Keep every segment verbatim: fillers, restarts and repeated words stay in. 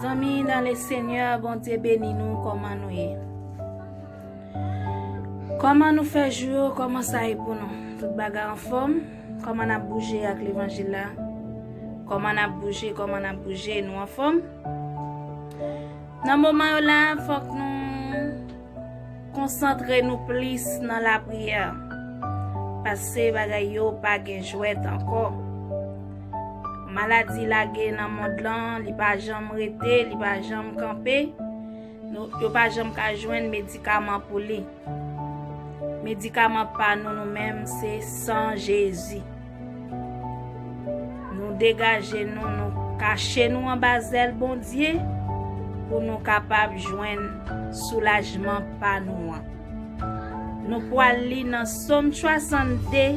Zanmi dan le Senyè, Bondye beni nou. Kòman nou ye? Kòman nou fè jou yo? Kòman sa ye pou nou? Tout bagay anfòm? Kòman n ap bouje ak levanjil la? Kòman n ap bouje? Kòman n ap bouje? Nou anfòm? Nan moman yo la, fòk nou konsantre nou plis nan lapriyè, paske bagay yo pa gen jwèt ankò. Maladi lage nan mond lan, li pa janm rete, li pa janm kanpe. Nou, yo pa janm ka jwenn medikaman pou li. Medikaman pa nou, nou menm, se san Jezi. Nou degaje nou, nou kache nou anba zèl Bondye pou nou kapab jwenn soulajman pa nou an. Nou pral li nan Sòm swasannde,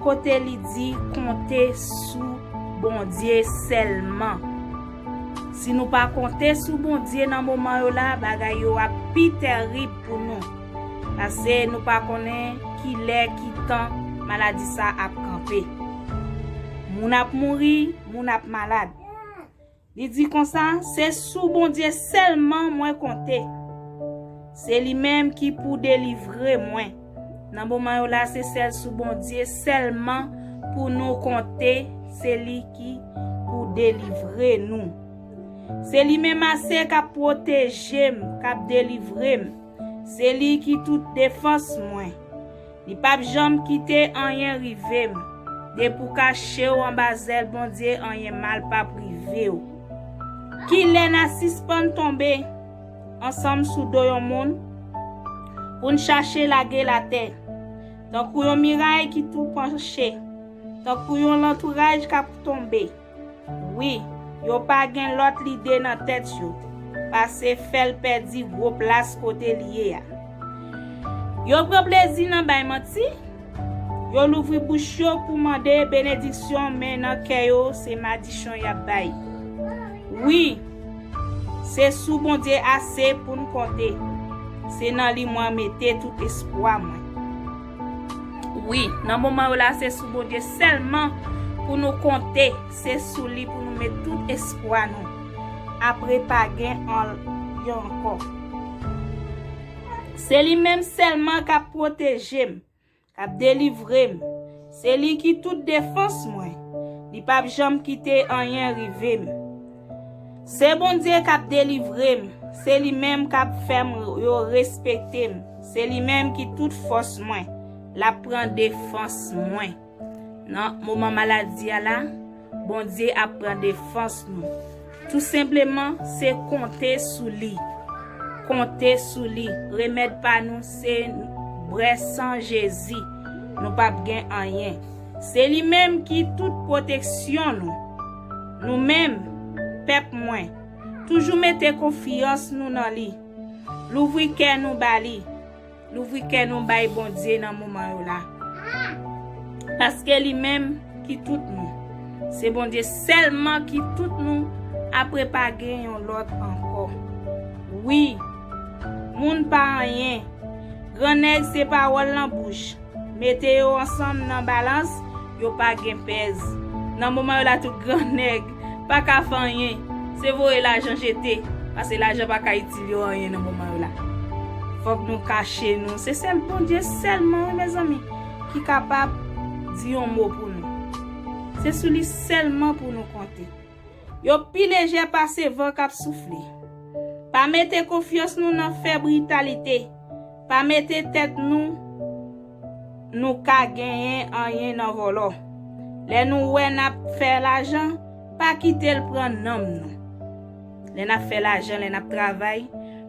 kote li di, konte sou Bondye sèlman. Si nou pa konte sou Bondye nan moman yo la, bagay yo ap pi tèrib pou nou. Paske nou pa konnen ki lè, ki tan maladi sa ap kanpe. Moun ap mouri, moun ap malad. Li di konsa, se sou Bondye sèlman mwen konte. Se li menm ki pou delivre mwen. Nan moman yo la, se sèl sou Bondye sèlman pou nou konte. Se li ki pou delivre nou. Se li menm ase k ap pwoteje m, k ap delivre m. Se li ki tout defans mwen. Li p ap janm kite anyen rive m. Depi w kache w anba zèl Bondye, anyen mal p ap rive w. Kilè n a sispann tonbe ansanm sou do yon moun pou n chache lage l atè, tankou yon miray ki tou panche, tankou yon lantouraj k ap tonbe? Wi, yo pa gen lòt lide nan tèt yo, pase fè l pèdi gwo plas kote l ye a. Yo pran plezi nan bay manti, yo louvri bouch yo pou mande benediksyon, men nan kè yo, se madichon y ap bay. Wi, se sou Bondye ase pou n konte. Se nan li mwen mete tout espwa mwen. Wi, nan moman yo la, se sou Bondye sèlman pou nou konte. Se sou li pou nou met tout espwa nou. Apre, pa gen anyen ankò. Se li menm sèlman k ap pwoteje m, k ap delivre m. Se li ki tout defans mwen. Li p ap janm kite anyen rive m. Se Bondye k ap delivre m. Se li menm k ap fè m yo respekte m. Se li menm ki tout fòs mwen. L ap pran defans mwen. Nan moman maladi a la, Bondye ap pran defans nou. Tou senpleman, se konte sou li. Konte sou li. Remèd pa nou, se bwè san Jezi. Nou p ap gen anyen. Se li menm ki tout pwoteksyon nou. Nou menm, pèp mwen, toujou mete konfyans nou nan li. Louvri kè nou ba li. Louvri kè nou bay Bondye nan moman yo la. Paske li menm ki tout nou. Se Bondye sèlman ki tout nou, apre pa gen yon lòt ankò. Wi, moun pa anyen. Grannèg se pawòl nan bouch. Mete yo ansanm nan balans, yo pa gen pèz. Nan moman yo la, tout grannèg pa ka fè anyen. Se voye lajan jete, paske lajan pa ka itil yo anyen nan moman yo la. Fòk nou kache nou. Se sèl Bondye sèlman, wi, mezanmi, ki kapab di yon mo pou nou. Se sou li sèlman pou nou konte. Yo pi lejè pase van k ap soufle. Pa mete konfyans nou nan fè britalite. Pa mete tèt nou, nou ka genyen anyen nan vòlò. Lè nou wè n ap fè lajan, pa kite l pran nanm nou. Lè n ap fè lajan, lè n ap travay,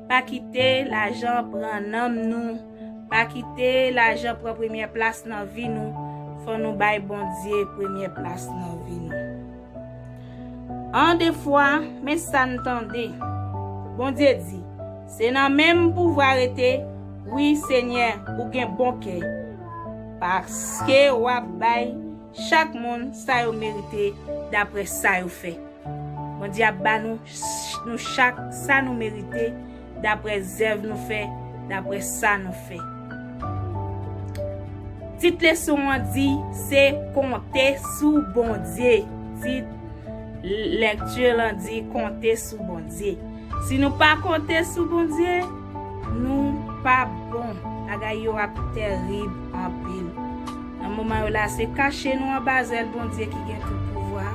pa kite lajan pran nanm nou. Pa kite lajan pran premyè plas nan vi nou. Fò nou bay Bondye premyè plas nan vi nou. An de fwa, men sa n tande. Bondye di, se nan men m pouvwa rete, wi, Senyè, ou gen bon kè, paske w ap bay chak moun sa yo merite dapre sa yo fè. Bondye ap ba nou, nou chak sa nou merite, dapre zèv nou fè, dapre sa nou fè. Tit leson an di, se konte sou Bondye. Tit Lèkti lan di konte sou Bondye. Si nou pa konte sou Bondye, nou pa bon. Bagay yo ap tèrib anpil. Nan moman yo la, se kache nou anba zèl Bondye ki gen tout pouvwa.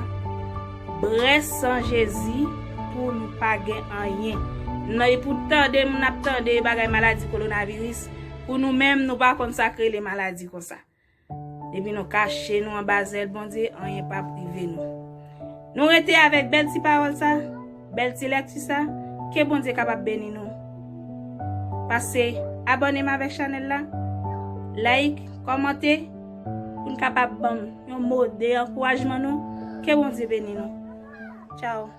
Brè san Jezi pou nou pa gen anyen. Nan pou tande moun ap tande bagay maladi kowonaviris, pou nou menm nou pa konn sa k rele maladi konsa. Depi nou kache nou anba zèl Bondye, anyen p ap rive nou. Nou rete avèk bèl ti pawòl sa, bèl ti lèkti sa, ke Bondye kapab beni nou. Pase abòne m avèk chanèl la, like, kòmante, pou n kapab ban m yon mo de ankourajman nou, ke Bondye beni nou. Tchao.